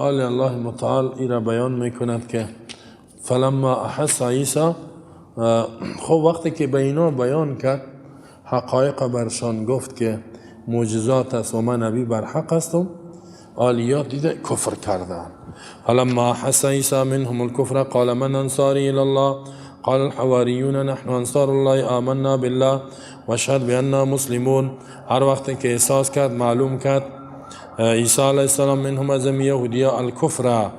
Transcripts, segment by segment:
آل الله متعال ای را بیان میکند که فلما احس عیسی، خب وقتی که به اینا بیان کرد حقایق برشان گفت که معجزات است و من نبی بر حق هستم، آلیات دیده کفر کردن. فلما احس عیسی منهم الكفر قال من انصاری الی الله قال الحواریون نحن انصار الله آمنا بالله واشهد بأننا مسلمون. هر وقت که احساس کرد، معلوم کرد عیسی علیه السلام منهم از یهودیا الکفر،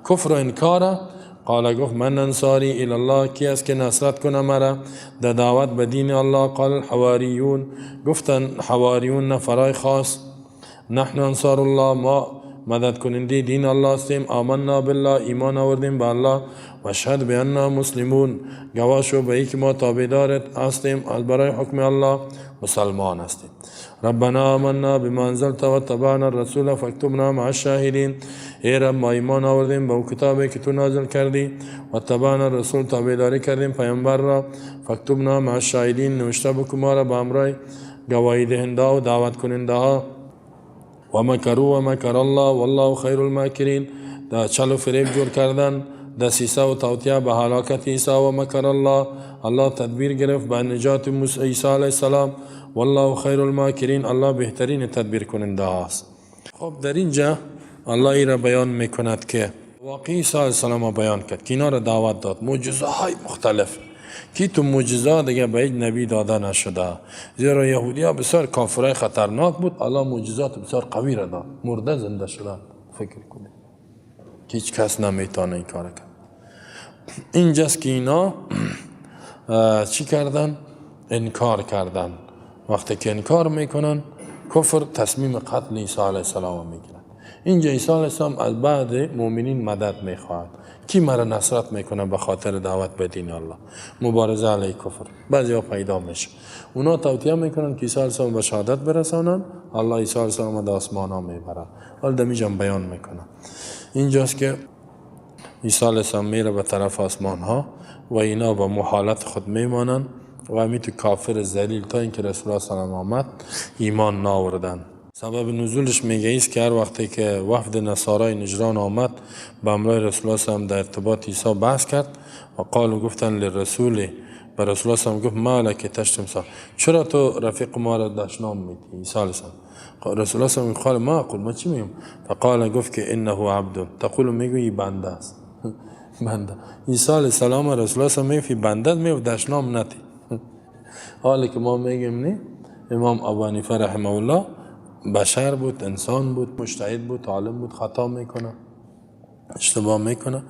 کفر و انکار، قال گفت من انصاری الی الله، کی است که نصرت کنه مرا در دعوت به دین الله؟ قال الحواریون، گفتن حواریون نفرای خاص، نحن انصار الله، ما مدد کننده دین الله هستیم، آمنا بالله، ایمان آوردیم به الله، و اشهد بأننا مسلمون، گواه شو به که ما تابعدارت هستیم، از برای حکم الله مسلمان هستیم. ربنا آمنا بما انزلت و تبعنا الرسول فاکتبنا مع الشاهدین. ای رب ما ایمان آوردیم به او کتابی که تو نازل کردی و تبعنا الرسول، تابعداری کردیم پیامبر را، فاکتبنا مع الشاهدین، نوشته بکن ما را به همراه گواهی دهنده و دعوت کننده ها. و مکروا و مکر الله والله خیر الماکرین. دا چل و فریب جور کردن، دسیسه و توطئه به هلاکت عیسی، و مکر الله، الله تدبیر گرفت به نجات عیسی علیه السلام، والله خیر الماکرین، الله بهترین تدبیر کننده است. خب در اینجا الله ای را بیان میکند که واقعی عیسی علیه السلام بیان کرد که اینا را دعوت داد، معجزه های مختلف که تو معجزه دیگه به هیچ نبی داده نشده، زیرا یهودی ها بسیار کافرای خطرناک بود. الله معجزات بسیار قوی را داد، مرده زنده شدن، فکر کنید که هیچ کس نمیتونه این کار کرد. اینجاست که اینا چی کردن؟ انکار کردن. وقتی که انکار میکنن کفر، تصمیم قتل عیسی علیه السلام میگیرن. اینجا عیسی علیه السلام از بعد مؤمنین مدد میخواهد، کی مرا نصرت میکنه به خاطر دعوت به دین الله، مبارزه علیه کفر. بعضی ها پیدا میشه، اونا توطئه میکنن که عیسی علیه السلام به شهادت برسانن، الله عیسی علیه السلام در آسمان ها میبره. حالا دمیجا بیان میکنه. اینجاست که عیسی علیه السلام میره به طرف آسمان ها و اینا با محالت خود میمانن و همی تو کافر ذلیل تا اینکه رسول الله صلی الله علیه و آمد ایمان ناوردن. سبب نزولش میگه ایست که هر وقتی که وفد نصارای نجران آمد به همراه رسول الله صلی الله علیه و در ارتباط عیسی بحث کرد و قالوا گفتن للرسول، به رسول الله صلی الله علیه و گفت ما لک تشتم صاحب، چرا تو رفیق ما را دشنام میدی؟ عیسی علیه السلام. رسول الله صلی الله علیه و قال ما اقول، ما چی میگم؟ فقال گفت که انه عبد، تقول میگویی بنده است. بنده عیسی علیه السلام رسول الله صلی الله علیه و میگه بنده است، میگه دشنام ندی. حالی که ما میگیم نه، امام ابو حنیفه رحمه الله بشر بود، انسان بود، مجتهد بود، عالم بود، خطا میکنه، اشتباه میکنه،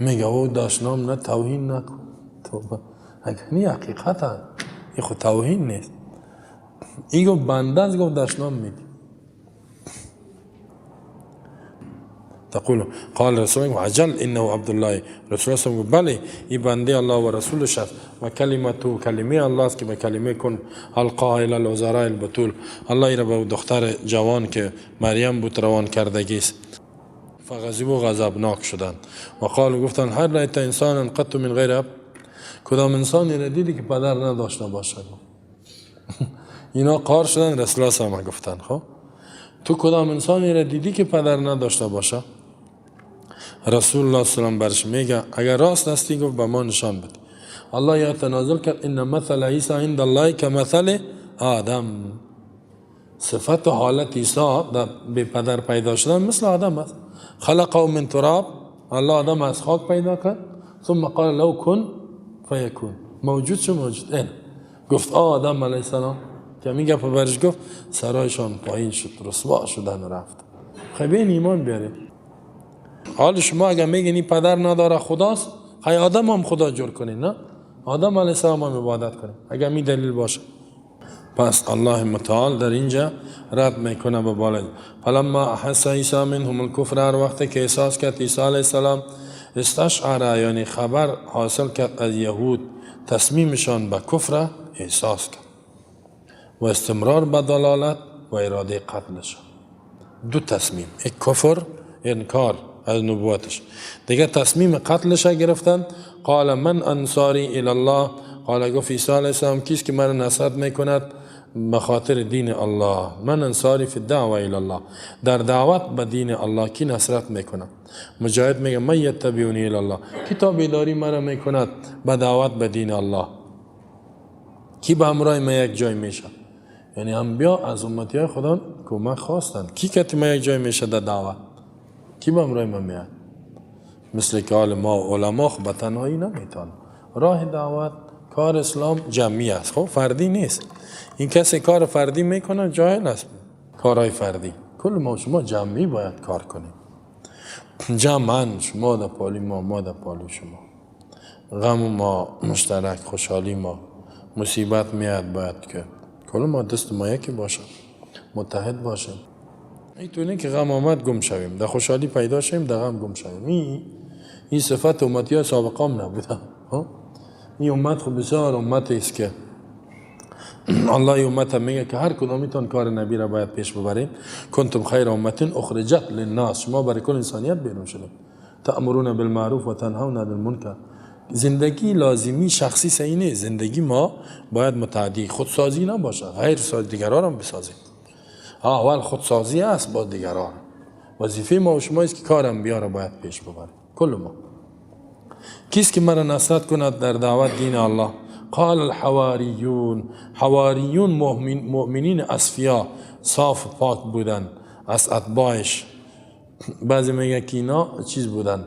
میگه او دشنام نه، توهین نکن. توبه، اگر نی حقیقت هست، این خود توهین نیست. این گفت بنده است، گفت دشنام میدی. تقول قال رسول الله عجل انه عبد الله، رسول الله گفت بله این بنده الله و رسولش است و کلمتو کلمه الله است که به کلمه کن القا الی العذراء البتول، الله ای را به دختر جوان که مریم بود روان کردگی است. فغضب و غضبناک شدند و قالوا گفتند هل رأیت انسانا قط من غیر اب، کدام انسانی را دیدی که پدر نداشته باشد؟ اینا قار شدن، رسول الله صلی الله علیه و گفتند خب تو کدام انسانی را دیدی که پدر نداشته باشه؟ رسول الله صلی الله علیه و برش میگه اگر راست هستی گفت به ما نشان بده. الله یا تنازل کرد ان مثل عیسی عند الله کمثل آدم، صفت و حالت عیسی در بی پدر پیدا شدن مثل آدم است. خلقه من تراب، الله آدم از خاک پیدا کرد، ثم قال له کن فیکون، موجود شو موجود. این گفت آدم علیه السلام که می گپ برش گفت سرایشان پایین شد، رسوا شدن و رفت. خب این ایمان بیارید. حال شما اگر میگین این پدر نداره خداست، خی آدم هم خدا جور کنین، نه آدم علیه السلام هم عبادت کنین اگر می دلیل باشه. پس الله متعال در اینجا رد میکنه به بالای فلما احس عیسی منهم الکفر، هر وقت که احساس کرد عیسی علیه السلام استشعر، یعنی خبر حاصل کرد از یهود تصمیمشان به کفر احساس کرد و استمرار به دلالت و اراده قتلشان. دو تصمیم، یک کفر انکار از نبوتش، دیگه تصمیم قتلش گرفتن. قال من انصاری الی الله، قال گفت عیسی علیه السلام کیست که مرا نصرت میکند به خاطر دین الله؟ من انصاری فی الدعوه الی الله، در دعوت به دین الله کی نصرت میکنه؟ مجاهد میگه من یتبعونی الی الله، کی تابعداری مرا میکند به دعوت به دین الله؟ کی به همراه ما یک جای میشه؟ یعنی انبیا از امتی های خدا کمک خواستند. کی کتی ما یک جای میشه در دعوت؟ کی به همراه ما میاد؟ مثل که حال ما علما خب به تنهایی نمیتونه. راه دعوت کار اسلام جمعی است، خب فردی نیست. این کسی کار فردی میکنه جاهل است. کارهای فردی کل ما شما جمعی باید کار کنیم، جمعا شما در پالی ما، ما در پالی شما، غم ما مشترک، خوشحالی ما، مصیبت میاد باید که کل ما دست ما یکی باشه، متحد باشیم. این که غم آمد گم شویم، در خوشحالی پیدا شویم، در غم گم شویم. این صفت امتی ها سابقه هم نبوده. این امت خب بسیار امت است که الله این امت هم میگه که هر کدامیتان کار نبی را باید پیش ببرین. کنتم خیر امت اخرجت للناس، شما برای کل انسانیت بیرون شدید. تأمرون بالمعروف و تنهون عن المنکر. زندگی لازمی شخصی صحیح نیست. زندگی ما باید متعدی، خودسازی نباشه، غیر ساز دیگران هم بسازیم. اول خودسازی است با دیگران. وظیفه ما و شما است که کار انبیا را باید پیش ببریم کل ما. کیست که مرا نصرت کند در دعوت دین الله؟ قال الحواریون. حواریون مؤمنین اصفیا، صاف پاک بودن از اتباعش. بعضی میگه که اینا چیز بودن،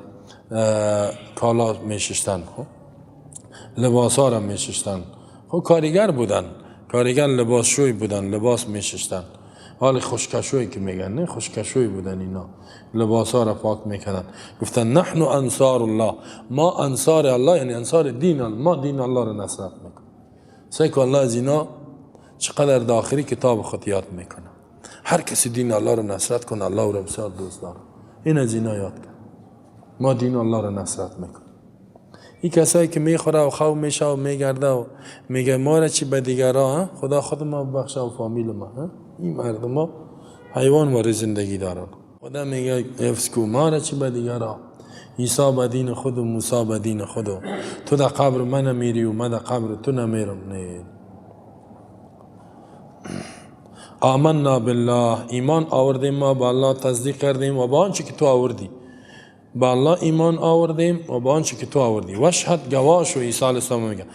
کالا میششتن، لباس ها را میششتن، خب کارگر بودن، کارگر لباسشوی بودن، لباس میششتن. حال خوشکشوی که میگن، نه خوشکشوی بودن، اینا لباس ها را پاک میکردن. گفتن نحن انصار الله، ما انصار الله، یعنی انصار دین الله، ما دین الله را نصرت میکنیم. سیکو الله از اینا چقدر داخلی کتاب خود یاد میکنه. هر کسی دین الله را نصرت کنه، الله را بسیار دوست داره. این از اینا یاد کرد، ما دین الله را نصرت میکنیم. این کسایی که میخوره و خو میشه و میگرده و میگه ما را چی به دیگرا، خدا خود ما ببخشه و فامیل ما، این مردم ها حیوان وارد زندگی دارن. خدا میگه حفظ کو ما را چی به دیگرا، عیسی به دین خود و موسی به دین خود، تو در قبر من نمیری و من در قبر تو نمیرم. نه. آمنا بالله، ایمان آوردیم ما به الله، تصدیق کردیم و با آنچه که تو آوردی، به الله ایمان آوردیم و با آنچه که تو آوردی. وشهد، گواه شو. عیسی علیه السلام میگه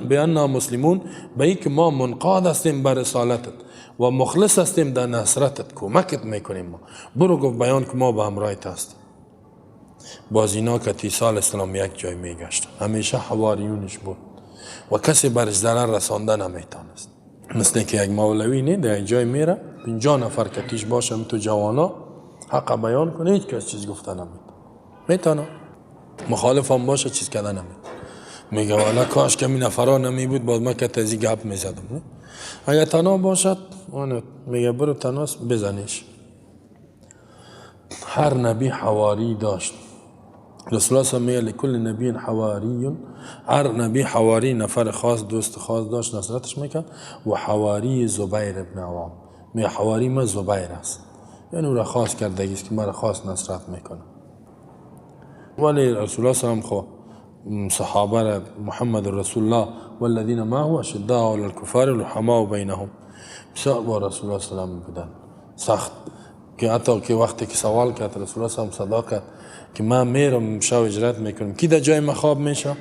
بأننا مسلمون، به اینکه ما منقاد هستیم بر رسالتت و مخلص هستیم در نصرتت، کمکت میکنیم ما. برو گفت بیان که ما به همراهت هستیم. باز اینا که عیسی علیه السلام یک جای میگشت، همیشه حواریونش بود و کسی برش ضرر رسانده نمیتانست. مثل که یک مولوی نه در یک جای میره 50 نفر کتیش باشه، تو جوانا حق بیان کنه، هیچ کس چیز گفته نمیتونه، میتونه مخالف هم باشه چیز کده نمیتونه. میگه والا کاش که می نفرا نمی بود، باز من که تزی گپ میزدم. اگه تنها باشد میگه برو تناس بزنیش. هر نبی حواری داشت. رسول الله میگه لکل نبی حواری، هر نبی حواری نفر خاص، دوست خاص داشت، نصرتش میکرد. و حواری زبیر ابن عوام، میگه حواری ما زبیر است، یعنی او را خاص کرده است که مرا خاص نصرت میکنه. ولی رسول الله صلی خو صحابه محمد رسول الله والذین معه اشداء علی الکفار رحماء بینهم، بسیار با رسول الله صلی الله علیه و بودن سخت، که حتی که وقتی که سوال کرد رسول الله صلی صدا کرد که من میرم شب هجرت میکنم، کی در جای من خواب میشه؟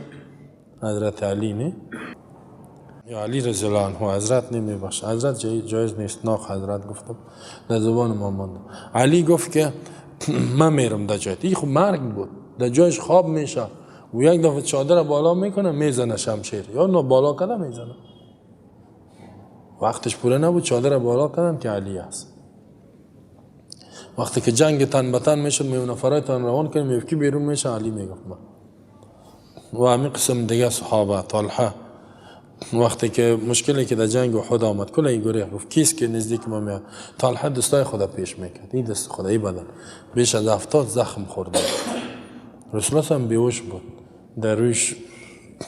حضرت علی نه، یا علی رضی الله عنه. حضرت نمیباشه، حضرت جایز نیست، ناخ حضرت گفتم در زبان ما مانده. علی گفت که من میرم در جایت. این خب مرگ بود، در جایش خواب میشه و یک دفعه چادر بالا میکنه میزنه شمشیر، یا نه بالا کده میزنه، وقتش پوره نبود، چادر بالا کردن که علی است. وقتی که جنگ تن به تن میشد، میون نفرای تن روان کنیم، یکی بیرون میشه، علی میگفت من. و همین قسم دیگه صحابه، طلحه وقتی که مشکلی که در جنگ احد آمد، کل این گریخت، گفت کیست که نزدیک ما میاد؟ طلحه دستای خدا پیش میکرد، این دست خدا ای بدن بیش از 70 زخم خورده. رسول الله هم بیهوش بود، در رویش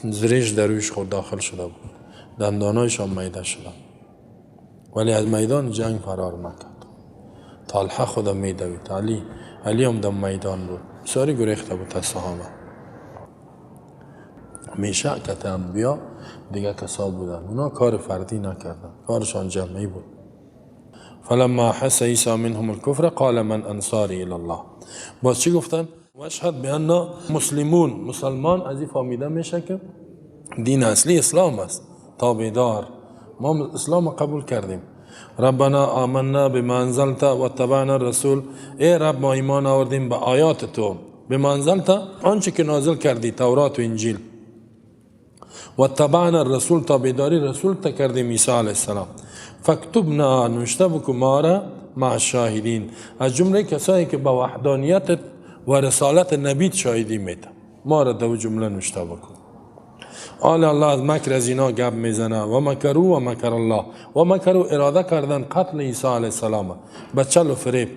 زرش در رویش خود داخل شده بود، دندانایش هم میده شده، ولی از میدان جنگ فرار نکرد. طلحه خدا میدوید، علی هم در میدان بود، بسیاری گریخته بود از صحابه. میشه که انبیا دیگه کسا بودن، اونا کار فردی نکردن، کارشان جمعی بود. فلما احس عیسی منهم الكفر قال من انصاری الی الله. باز چی گفتن؟ واشهد بان مسلمون. مسلمان از این فهمیده میشه که دین اصلی اسلام است، تابعدار. ما اسلام قبول کردیم. ربنا آمنا بما انزلت واتبعنا الرسول. ای رب ما ایمان آوردیم به آیات تو، بما انزلت آنچه که نازل کردی، تورات و انجیل، واتبعنا الرسول تابعداری رسول تا کردیم عیسی علیه السلام. فاکتبنا نوشته بکو ما را مع الشاهدین، از جمله کسایی که به وحدانیت و رسالت نبیت شاهدی میده، ما را دو جمله نوشته بکن. آل الله از مکر از اینا گپ میزنه. و مکرو و مکر الله. و مکرو اراده کردن قتل عیسی علیه السلام به چل و فریب.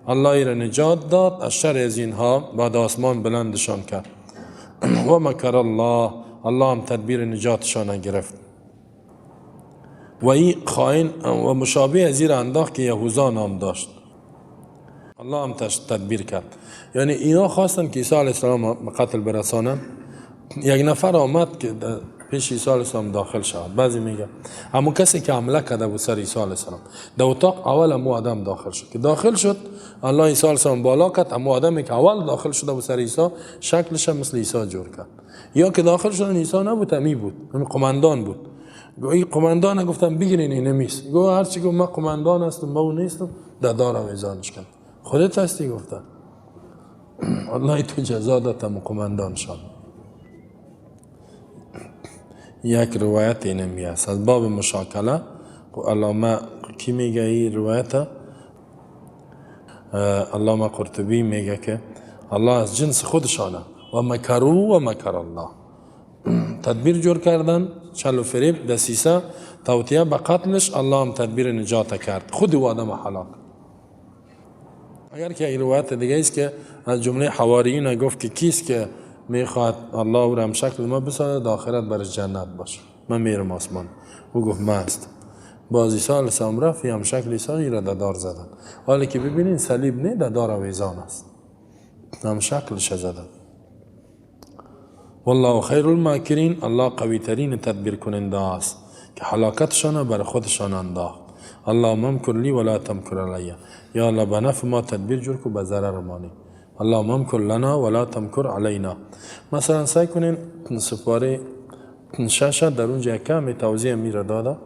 الله را نجات داد از شر از اینها، بعد آسمان بلندشان کرد. و مکر الله، الله هم تدبیر نجاتشان گرفت. و این خائن و مشابه از این انداخت که یهوذا نام داشت، الله هم تدبیر کرد. یعنی اینا خواستن که عیسی علیه السلام به قتل برسانن. یک نفر آمد که پیش عیسی علیه السلام داخل شود. بعضی میگه همون کسی که حمله کرده بود سر عیسی علیه السلام در اتاق اول همون آدم داخل شد. که داخل شد الله عیسی علیه السلام بالا کرد، همون آدمی که اول داخل شده بود سر عیسی شکلش هم مثل عیسی جور کرد. یا که داخل شدن عیسی نبود، همی بود، همین قماندان بود. این قماندان گفتم بگیرین این نیست. گفت هرچی گفت من قماندان هستم، ما او نیستم. دادار آویزانش کرد. خودت هستی؟ گفتن الله تو جزا داد هم قماندان شد. یک روایت اینمی است از باب مشاکله. علامه کی میگه این روایت؟ علامه قرطبی میگه که الله از جنس خودشانه. و مکرو و مکر الله، تدبیر جور کردن، چل و فریب، دسیسه، توطیه به قتلش، الله هم تدبیر نجات کرد، خود او آدم هلاک. اگر که یک روایت دیگه است که از جمله حواریین گفت که کیست که میخواد الله او را هم شکل ما بسازد آخرت برش جنت باشه، من میرم آسمان. او گفت من هستم. باز عیسی علیه السلام رفت، هم شکل عیسی را دار زدن. حالی که ببینین صلیب نه، دار آویزان است، هم شکلش زدن. والله خیر الماکرین، الله قوی ترین تدبیر کننده است که هلاکتشان بر خودشان انداخت. اللهم امکر لی ولا تمکر علی، یا الله به نفع ما تدبیر جور کو به ضرر ما نی. اللهم امکر لنا ولا تمکر علینا. مثلا سعی کنین سپاره 6 در اونجا کمی توضیح میره داده،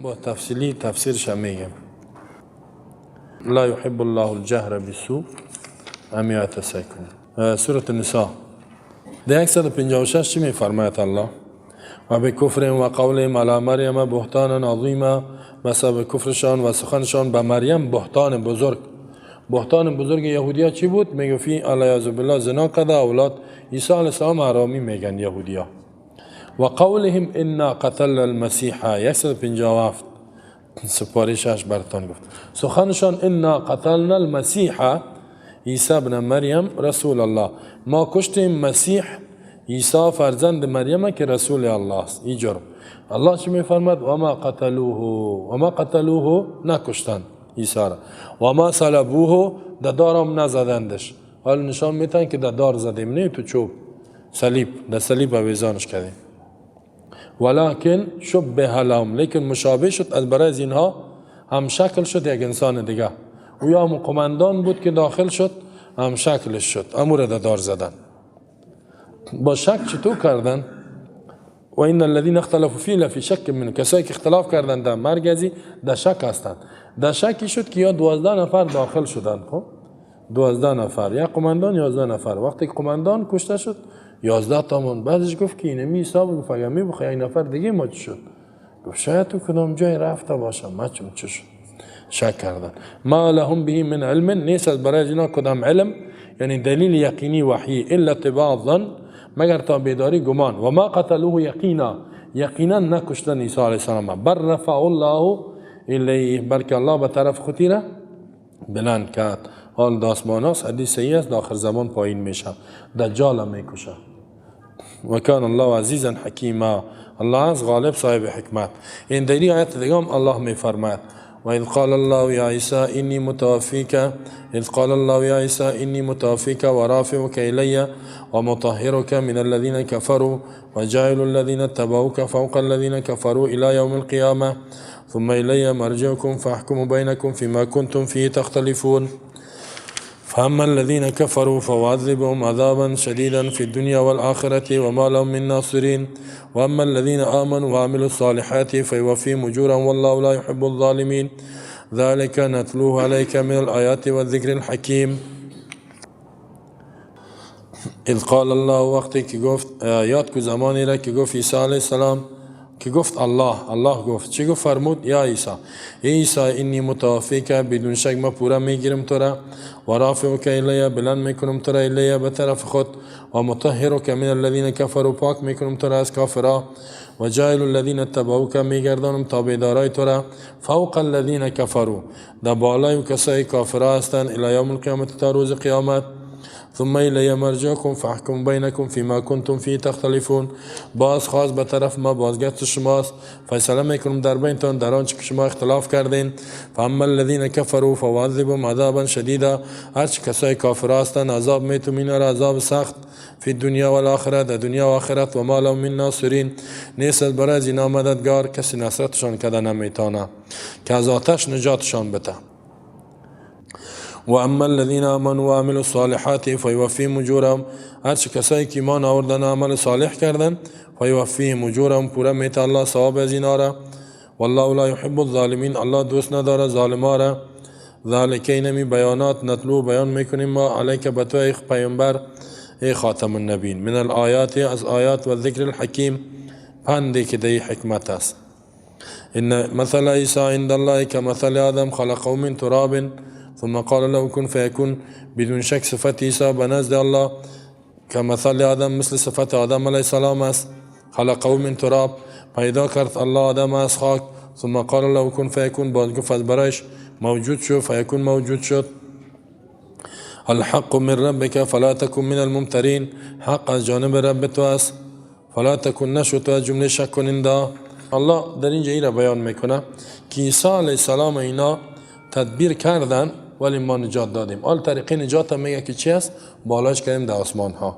با تفصیلی تفسیرش میگم. لا يحب الله الجهر بالسوء، امیات سعی کنین. سورة النساء در 156 چی میفرماید الله؟ و به کفر و قولهم علی مریم بهتانا عظیما، به کفرشان و سخنشان به مریم بهتان بزرگ. بهتان بزرگ یهودیا چی بود؟ میگفی علیه بالله زنا کرده، اولاد عیسی علیه السلام حرامی میگن یهودیا. و قولهم انا قتلنا المسیح، 157 سپارشش براتون گفت. سخنشان انا قتلنا المسیح عیسی ابن مریم رسول الله، ما کشتیم مسیح عیسی فرزند مریم که رسول الله است. این جرم الله چی میفرماد؟ و ما قتلوه، و ما قتلوه نکشتن عیسی را، و ما صلبوه دارم نزدندش. حالا نشان میتن که دار زدیم، نه تو چوب صلیب، در صلیب آویزانش کردیم. ولکن شبه لهم، لیکن مشابه شد از برای از اینها هم شکل شد یک انسان دیگه. او یا هم قماندان بود که داخل شد، هم شکلش شد، امور دار زدن. با شک چطور کردن؟ و این الذين اختلفوا فيه لفي شک من، کسایی که اختلاف کردن در مرگ ازی در شک هستند. در شکی شد که یا 12 نفر داخل شدن. خب 12 نفر، یا قماندان 11 نفر. وقتی قماندان کشته شد 11 تامان. بعدش گفت که اینمی حساب، گفت اگر می بخوای یک نفر دیگه ما چی شد؟ گفت شاید تو کدام جای رفته باشم، ما چون چه شد؟ شک کردن. ما لهم به من علم، نیست از برای اینا کدام علم، یعنی دلیل یقینی وحی، الا اتباع الظن، مگر تابعداری گمان. و ما قتلوه یقینا، یقینا نکشتن عیسی علیه السلام، بل رفع الله الیه، بلکه الله به طرف خودی را بلند کرد. حال داسمان است، حدیث صحیح است، آخر زمان پایین میشه، دجال میکشه. و کان الله عزیزا حکیما، الله از غالب صاحب حکمت. این دلیل آیت دیگه هم الله میفرماید و اذ قال الله یا عیسی انی متوفیک، اذ قال الله یا عیسی انی متوفیک و رافعک الی و مطهرک من الذین كفروا و جاعل الذین اتبعوک فوق الذین كفروا الى یوم القیامة ثم الی مرجعکم فاحکم بینکم فيما کنتم فیه تختلفون. فأما الذين كفروا فأعذبهم عذابا شديدا في الدنيا والآخرة وما لهم من ناصرين. وأما الذين آمنوا وعملوا الصالحات فيوفيهم أجورهم والله لا يحب الظالمين. ذلك نتلوه عليك من الآيات والذكر الحكيم. اذ قال الله، وقتی که گفت، یاد کو زمانی را که گفت عیسی علیه السلام، که گفت الله، الله گفت چی گفت؟ فرمود یا عیسی، ای عیسی انی متوفیک، بدون شک ما پورا میگیرم تو را، و رافعک الی، بلند میکنم تو را، الی به طرف خود، و مطهرک من الذین کفروا، پاک میکنم تو را از کافرا، و جاعل الذین اتبعوک، میگردانم تابعدارای تو را، فوق الذین کفروا، در بالای کسای کافرا هستند، الی یوم القیامت، تا روز قیامت. ثم الی مرجعکم فاحکم بینکم فيما کنتم فیه تختلفون. باز خواست به طرف ما بازگشت شماست، فیصله میکنم در بینتان در آنچه که شما اختلاف کردین. فاما الذین کفروا فاعذبهم عذابا شدیدا، هرچه کسای کافر هستند عذاب میتم اینا را، عذاب سخت، فی الدنیا والآخرة، در دنیا و آخرت، و ما لهم من ناصرین، نیست برای از اینا مددگار، کسی نصرتشان کده نمیتانه که از آتش نجاتشان بده. و اما الذين آمنوا وعملوا الصالحات فیوفیهم اجورهم، هرچه کسایی که ایمان آوردن و عمل صالح کردن، فیوفیهم اجورهم، پورا میته الله ثواب از اینا را. والله لا يحب الظالمین، الله دوست نداره ظالما را. ذلک، اینمی بیانات، نتلو، بیان میکنیم ما، علیک، به تو ای پیامبر، ای خاتم النبیین، من الآیات، از آیات، و ذکر الحکیم، پندی که دی حکمت است. ان مثل عیسی عند الله كمثل آدم خلقه من تراب ثم قال له كن فيكون. بدون شک صفت عیسی به نزد الله كمثل آدم، مثل صفت آدم علیه السلام است. خلقه من تراب، پیدا کرد الله آدم از خاک. ثم قال له كن فيكون، باز گفت برایش موجود شو، فیکون، موجود شد. الحق من ربك فلا تكن من الممترین، حق از جانب رب تو است، فلا تكن، نشو تو از جمله شک کننده. الله در اینجا ای را بیان میکنه که عیسی علیه السلام اینا تدبیر کردن ولی ما نجات دادیم. حال طریقه نجات هم میگه که چی است؟ بالاش کردیم در آسمان ها.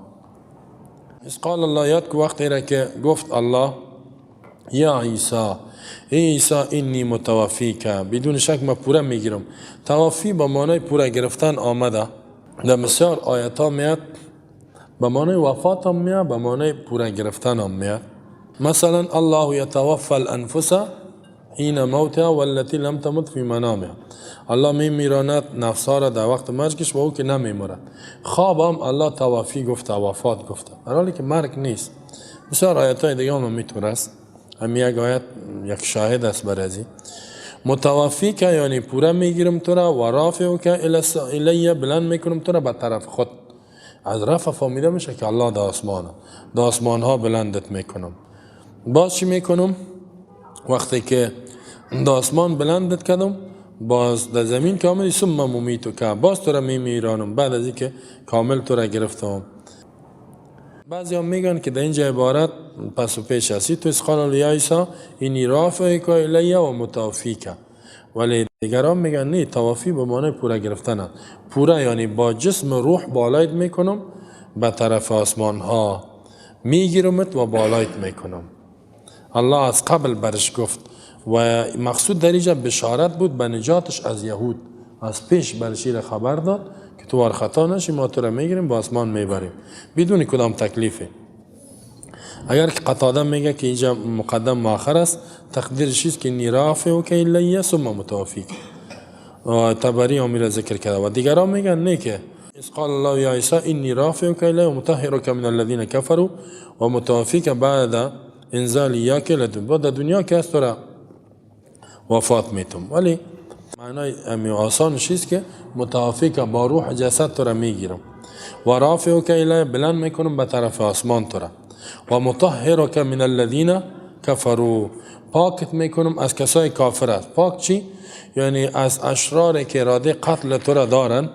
اذ قال الله، یاد کو وقتی را که گفت الله یا عیسی، ای عیسی انی متوفیک، بدون شک ما پورا میگیرم. توفی با معنای پورا گرفتن آمده در بسیار آیت ها میاد، به معنای وفات هم میاد، به معنای پورا گرفتن هم میاد. مثلا الله یتوفى الانفس حین موتها والتي لم تمت فی منامها، الله می میراند نفس را در وقت مرگش و او که نمیمرد. خواب هم الله توفی گفته، وفات گفته، در حالی که مرگ نیست. بسیار آیت های دیگه هم میتونه است. هم یک آیت یک شاهد است بر ازی. متوفیک یعنی پورا میگیرم تو را، و رافعک الی، بلند میکنم تو را به طرف خود. از رفع فهمیده میشه که الله در آسمان، در آسمان ها بلندت میکنم. باز چی میکنم؟ وقتی که در آسمان بلندت کردم، باز در زمین که آمدی، ثم ممیتک، باز تو را میمیرانم بعد از اینکه کامل تو را گرفتم. بعضی هم میگن که در اینجا عبارت پس و پیش است، تو اذ قال یا عیسی انی رافعک الی و متوفیک، ولی دیگران میگن نه، توفی به معنی پورا گرفتن است. پورا یعنی با جسم روح بالایت میکنم به طرف آسمان ها، میگیرمت و بالایت میکنم. الله از قبل برش گفت و مقصود در اینجا بشارت بود به نجاتش از یهود. از پیش برش خبر داد که تو وار خطا نشی، ما تو را میگیریم با آسمان میبریم بدون کدام تکلیفه. اگر که قتاده میگه که اینجا مقدم مؤخر است، تقدیرش است که انی رافعک الی ثم متوفیک. طبری هم را ذکر کرده و دیگران میگن نه، که اذ قال الله یا عیسی انی رافعک الی و مطهرک من الذین كفروا و متوفیک بعد انزال ایاک لدن، بعد دنیا که است تو را وفات میتم. ولی معنای امی آسانش است که متوفیک، با روح جسد تو را میگیرم، و رافعک الی، بلند میکنم به طرف آسمان تو را، و مطهرک من الذین كفروا، پاکت میکنم از کسای کافر است. پاک چی؟ یعنی از اشرار که اراده قتل تو را دارن،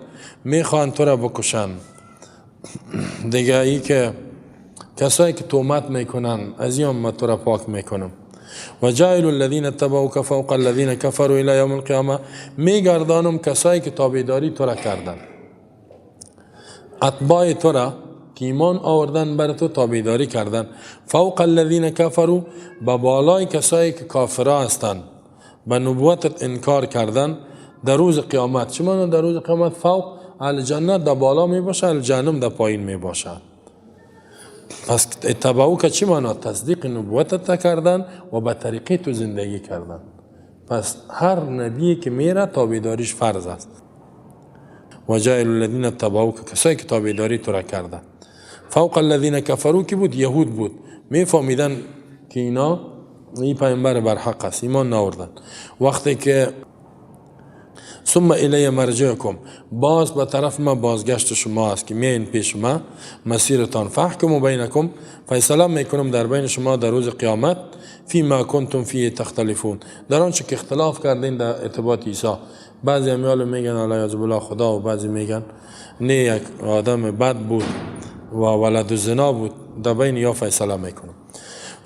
میخوان تو را بکشن. دیگه ای که کسایی که تهمت میکنن، از این ما تو را پاک میکنم. و جاعل الذین اتبعوک فوق الذین کفروا الی یوم القیامه، میگردانم کسایی که تابعداری تو را کردن، اتباع تو را که ایمان آوردن بر تو تابعداری کردن، فوق الذین کفروا، به بالای کسایی که کافرا هستند، به نبوتت انکار کردن در روز قیامت. چه معنی در روز قیامت؟ فوق الجنت در بالا می باشه، الجهنم در پایین می باشه. پس اتبعوک چی معنا؟ تصدیق نبوتت کردن و به طریقه تو زندگی کردن. پس هر نبی که میره تابعداریش فرض است. و جاعل الذین اتبعوک، کسایی که تابعداری تو را کردن. فوق الذین کفروا کی بود؟ یهود بود. میفهمیدن که اینا این پیامبر بر حق است، ایمان نآوردن. وقتی که ثم الی مرجعکم، باز به طرف ما بازگشت شما است که میین پیش ما مسیرتان، فحکم بینکم، فیصله میکنم در بین شما در روز قیامت، فیما کنتم فیه تختلفون، در آنچه که اختلاف کردین در ارتباط عیسی. بعضی امیال میگن علیه بالله خدا، و بعضی میگن نه یک آدم بد بود و ولد زنا بود، در بین یا فیصله میکنم.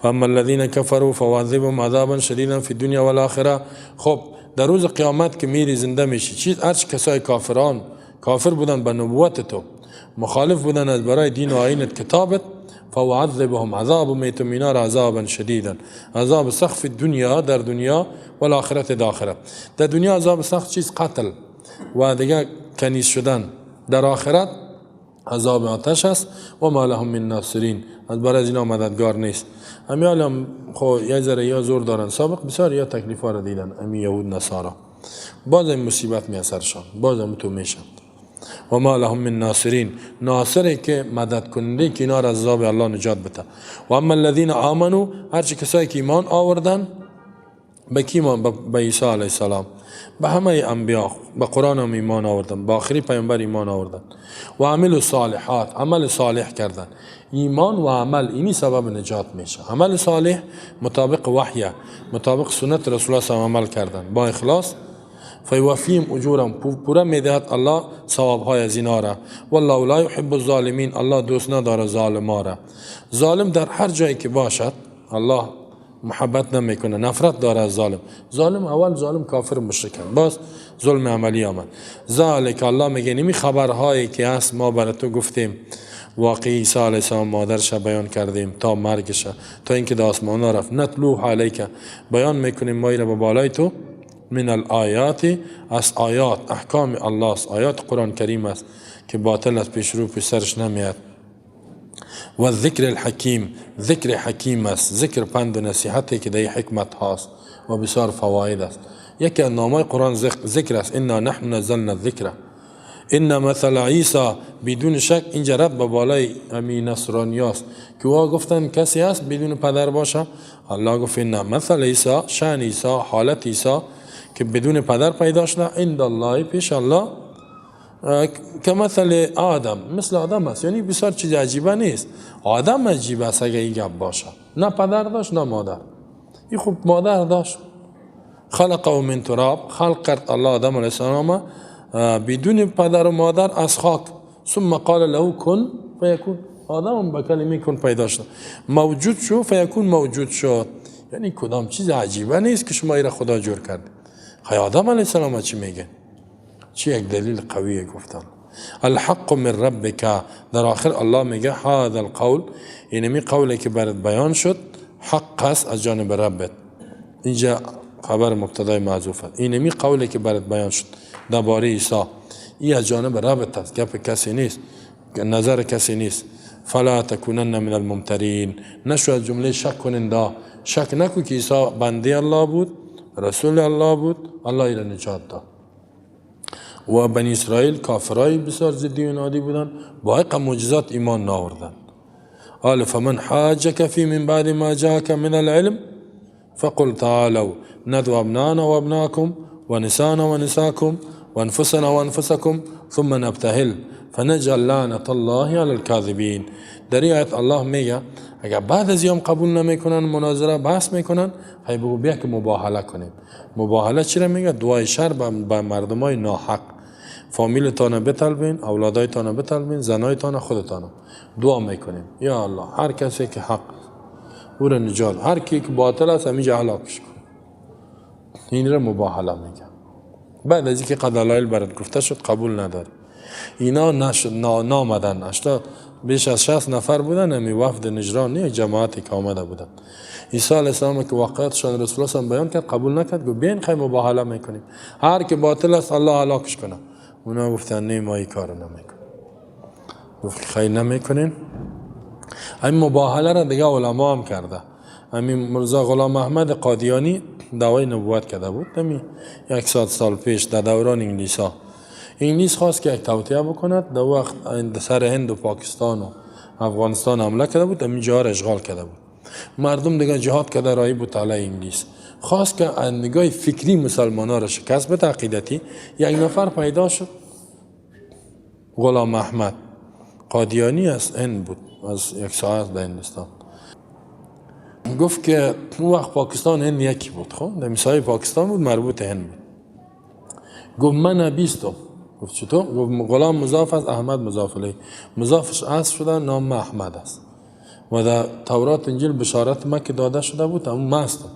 فاما الذین کفروا فعذبهم عذابا شدیدا فی الدنیا والآخرة. خب در روز قیامت که میری زنده میشی، چیز هرچ کسای کافران کافر بودن به نبوت تو، مخالف بودن از برای دین و آیینت کتابت، فعذبهم عذاب میتم اینا را عذابا شدیدا، عذاب سخت فی دنیا در دنیا و آخرت در آخرت. در دنیا عذاب سخت چیز قتل و دیگه کنیز شدن، در آخرت عذاب آتش است. و ما لهم من ناصرین، از برای از اینا مددگار نیست. امیال هم خو یه ذره یا زور دارن، سابق بسیار یا تکلیف ها را دیدن امی یهود نصارا، باز این مصیبت می اثرشان، باز هم تو میشن. و ما لهم من ناصرین، ناصری که مدد کننده که اینا را از عذاب الله نجات بده. و اما الذین آمنوا، هرچی کسایی که ایمان آوردن، به کی ایمان؟ به عیسی علیه السلام، به همه انبیا، به قرآن هم ایمان آوردن، به آخری پیامبر ایمان آوردن، و عمل صالحات، عمل صالح کردن. ایمان و عمل اینی سبب نجات میشه. عمل صالح مطابق وحی، مطابق سنت رسول الله صلی الله علیه و عمل کردن با اخلاص، فیوفیم اجورم، پورا میدهد الله ثواب های از اینا را. والله لا یحب الظالمین، الله دوست نداره ظالما را. ظالم در هر جایی که باشد الله محبت نمیکنه، نفرت داره از ظالم. ظالم اول ظالم کافر مشرک، باز ظلم عملی آمد. ذالک، الله میگه نمی خبرهایی که هست ما برای تو گفتیم، واقعی عیسی علیه السلام مادرش بیان کردیم تا مرگش، تا اینکه در آسمان ها رفت. نتلوه علیک، بیان میکنیم ما را به بالای تو، من الآیات، از آیات احکام الله است، آیات قرآن کریم است که باطل از پیش رو پیش سرش نمیاد. و ذکر الحکیم، ذکر حکیم است، ذکر پند و نصیحتی که در حکمت هاست و بسیار فواید است. یکی از نامای قرآن ذکر است، انا نحن نزلنا الذکر. ان مثل عیسی، بدون شک اینجا رد به بالای امی نصرانی است که وا گفتن کسی است بدون پدر باشه. الله گفت ان مثل عیسی، شأن عیسی، حالت عیسی که بدون پدر پیدا شده، عند الله، پیش الله، که مثل آدم، مثل آدم است. یعنی بسیار چیز عجیبه نیست، آدم عجیب است اگه این گپ باشه، نه پدر داشت نه مادر. این خوب مادر داشت، خلقه من تراب، خلق کرد الله آدم علیه السلام بدون پدر و مادر از خاک. ثم قال له کن فیکون، آدم به کلمه کن پیدا شد، موجود شد، فیکون موجود شد. یعنی کدام چیز عجیبه نیست که شما ایره خدا جور کرد. خی آدم علیه السلام چی میگه؟ چی یک دلیل قویه گفتن. الحق من ربک، در آخر الله میگه هذا القول، اینمی قولی که برات بیان شد حق است از جانب ربت. اینجا خبر مبتدای محذوف است. اینمی قولی که برات بیان شد درباره عیسی، این از جانب ربت است، گپ کسی نیست، نظر کسی نیست. فلا تکونن من الممترین، نشو از جمله شک کننده. شک نکو که عیسی بنده الله بود، رسول الله بود، الله ایره نجات داد. و بنی اسرائیل کافرای بسیار جدی و نادی بودن، با حق معجزات ایمان ناوردن. قال فمن حاجك في من بعد ما جاءك من العلم فقل تعالوا ندعو ابناءنا وابناءكم ونساءنا ونساءكم وانفسنا وانفسكم ثم نبتهل فنجعل لعنة الله على الكاذبين. در این آیت الله میگه اگر بعد از یوم قبول نمیکنن، مناظره بحث میکنن، هی بگو بیا که مباهله کنیم. مباهله چی را میگه؟ دعای شر به مردمای ناحق. فامیلتان بطلبین، اولادایتان بطلبین، زنایتان، خودتان. دعا میکنیم یا الله هر کسی که حق او را نجات، هر کی که باطل است همیشه هلاکش کن. این را مباهله میگن. بعد از اینکه دلایل برات گفته شد قبول نداری، اینا نشد، نامدن. 80 بیش از 60 نفر بودن، همی وفد نجران، یک جماعتی که آمده بودن. عیسی علیه السلام که واقعیتشان رسول الله بیان کرد قبول نکرد، گفت بیاین خیلی مباهله میکنیم، هر کی باطل است الله هلاکش کنه. اونا گفتن نه، ما این کارو نمیکنیم. گفت خیلی نمیکنین. این مباهله را دیگه علما هم کرده. همین مرزا غلام احمد قادیانی دعوای نبوت کرده بود، همین 100 سال پیش در دوران انگلیس ها. انگلیس خواست که یک توطئه بکند، در وقت سر هند و پاکستان و افغانستان حمله کرده بود، همین جا را اشغال کرده بود. مردم دیگه جهاد کرده رایی بود علیه انگلیس. خواست که نگاه فکری مسلمان ها را شکست بده، عقیدتی. یک نفر پیدا شد، غلام احمد قادیانی از هند بود، از یک ساعت در هندوستان. گفت که اون وقت پاکستان هند یکی بود، خب در مثال پاکستان بود، مربوط هند بود. گفت من نبیستم. گفت چطور؟ گفت غلام مضاف است، احمد مضاف الیه، مضافش اصل شده، نام احمد است و در تورات انجیل بشارت ما که داده شده بود اون ما هستم.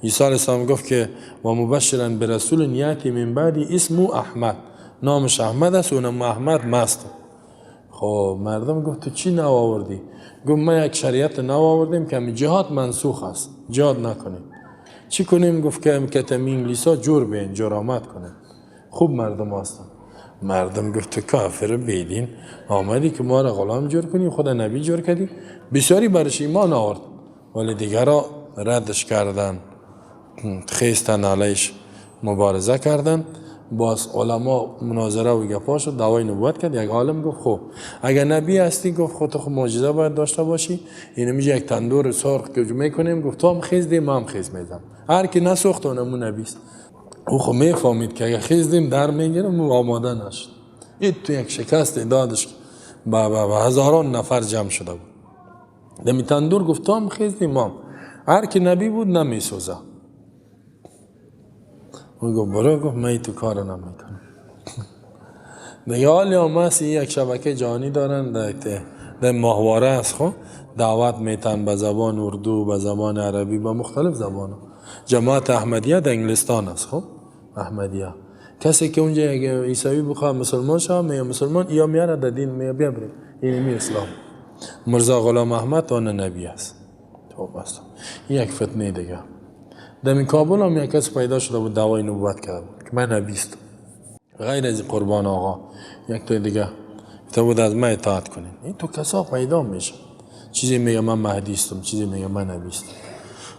عیسی علیه السلام گفت که و مبشرا برسول یاتی من بعدی اسمه احمد، نامش احمد است، اونم احمد ما هستم. خب مردم گفت تو چی نو آوردی؟ گفت ما یک شریعت نو آوردیم که جهاد منسوخ است، جهاد نکنیم. چی کنیم؟ گفت که کتمی انگلیسا جور بین، جرامت کنیم، خوب مردم هستن. مردم گفت تو کافر بیدین آمدی که ما را غلام جور کنی، خدا نبی جور کردی. بسیاری برش ایمان آورد ولی دیگرا ردش کردن، خیستن علیش مبارزه کردن. باز علما مناظره و گپا شد، دعوای نبوت کرد. یک عالم گفت خب اگر نبی هستی، گفت خود خب معجزه باید داشته باشی، اینو میشه یک تندور سرخ که میکنیم، گفت تو هم خیز دی، ما هم خیز میزم، هر کی نسوخت اونمو نبی است. او خب میفهمید که اگر خیز دیم در میگیرم، او آماده نشد. این تو یک شکست دادش با هزاران نفر جمع شده بود دمی تندور. گفت تو هم خیز دی، ما هم، هر کی نبی بود نمیسوزه. او گفت برو، گفت من تو کار نمیکنم. دیگه حالی هم هست، یک شبکه جهانی دارن در ماهواره است، خب دعوت میتن به زبان اردو، به زبان عربی، به مختلف زبان. جماعت احمدیه در انگلستان است. خب احمدیه کسی که اونجا یک عیسوی بخواه مسلمان شه، میگه مسلمان یا میاره در دین، میگه بیا بریم این می اسلام. مرزا غلام احمد آن نبی است. خب است یک فتنه دیگه. در کابل هم یک کس پیدا شده بود دعوای نبوت کرده بود که من نبی استم، غیر از قربان آقا یک تا دیگه گفته بود از من اطاعت کنین. این تو کسا پیدا میشه، چیزی میگه من مهدی استم، چیزی میگه من نبی استم.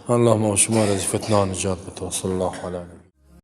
الله ما و شما را از فتنه نجات بده. صلی الله علیه.